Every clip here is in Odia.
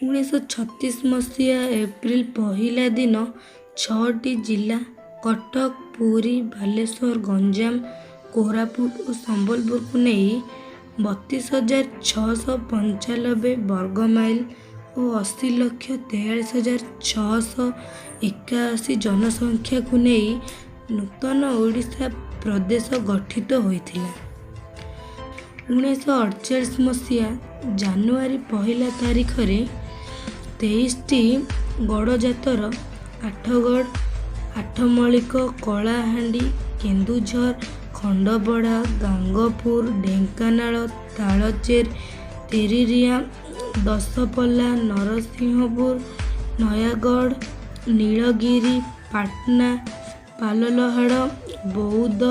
1936 ମସିହା ଏପ୍ରିଲ 1 ଦିନ ଛଅଟି ଜିଲ୍ଲା କଟକ, ପୁରୀ, ବାଲେଶ୍ୱର, ଗଞ୍ଜାମ, କୋରାପୁଟ ଓ ସମ୍ବଲପୁରକୁ ନେଇ 32,695 ବର୍ଗ ମାଇଲ ଓ 80,43,681 ଜନସଂଖ୍ୟାକୁ ନେଇ ନୂତନ ଓଡ଼ିଶା ପ୍ରଦେଶ ଗଠିତ ହୋଇଥିଲା। 1948 ମସିହା ଜାନୁଆରୀ 1 ତାରିଖରେ 23ଟି ଗଡ଼ଜାତର ଆଠଗଡ଼, ଆଠମଲ୍ଲିକ, କଳାହାଣ୍ଡି, କେନ୍ଦୁଝର, ଖଣ୍ଡପଡ଼ା, ଗାଙ୍ଗପୁର, ଢେଙ୍କାନାଳ, ତାଳଚେର, ତେରିରିଆ, ଦଶପଲ୍ଲା, ନରସିଂହପୁର, ନୟାଗଡ଼, ନୀଳଗିରି, ପାଟନା, ପାଲଲହଡ଼ା, ବୌଦ୍ଧ,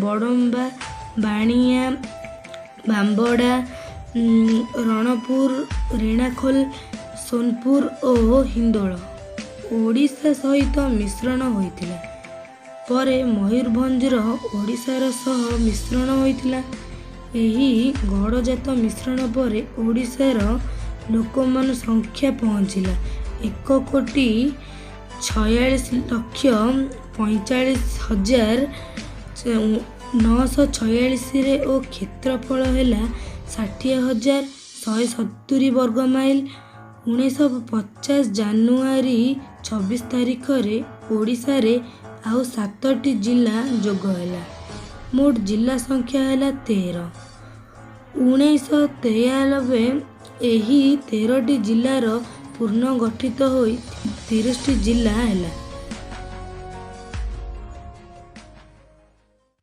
ବଡ଼ମ୍ବା, ବାଣିଆ, ବାମ୍ବଡ଼ା, ରଣପୁର, ରେଢ଼ାଖୋଲ, ସୋନପୁର ଓ ହିନ୍ଦୋଳ ଓଡ଼ିଶା ସହିତ ମିଶ୍ରଣ ହୋଇଥିଲା। ପରେ ମୟୂରଭଞ୍ଜର ଓଡ଼ିଶାର ସହ ମିଶ୍ରଣ ହୋଇଥିଲା। ଏହି ଗଡ଼ଜାତ ମିଶ୍ରଣ ପରେ ଓଡ଼ିଶାର ଲୋକମାନ ସଂଖ୍ୟା ପହଞ୍ଚିଲା 1,46,45,946ରେ ଓ କ୍ଷେତ୍ରଫଳ ହେଲା 60,170 ବର୍ଗ ମାଇଲ। 1950 ଜାନୁଆରୀ 26 ତାରିଖରେ ଓଡ଼ିଶାରେ ଆଉ ସାତଟି ଜିଲ୍ଲା ଯୋଗ ହେଲା। ମୋଟ ଜିଲ୍ଲା ସଂଖ୍ୟା ହେଲା 13। 1993 ଏହି 13ଟି ଜିଲ୍ଲାର ପୁନର୍ଗଠିତ ହୋଇ 30ଟି ଜିଲ୍ଲା ହେଲା।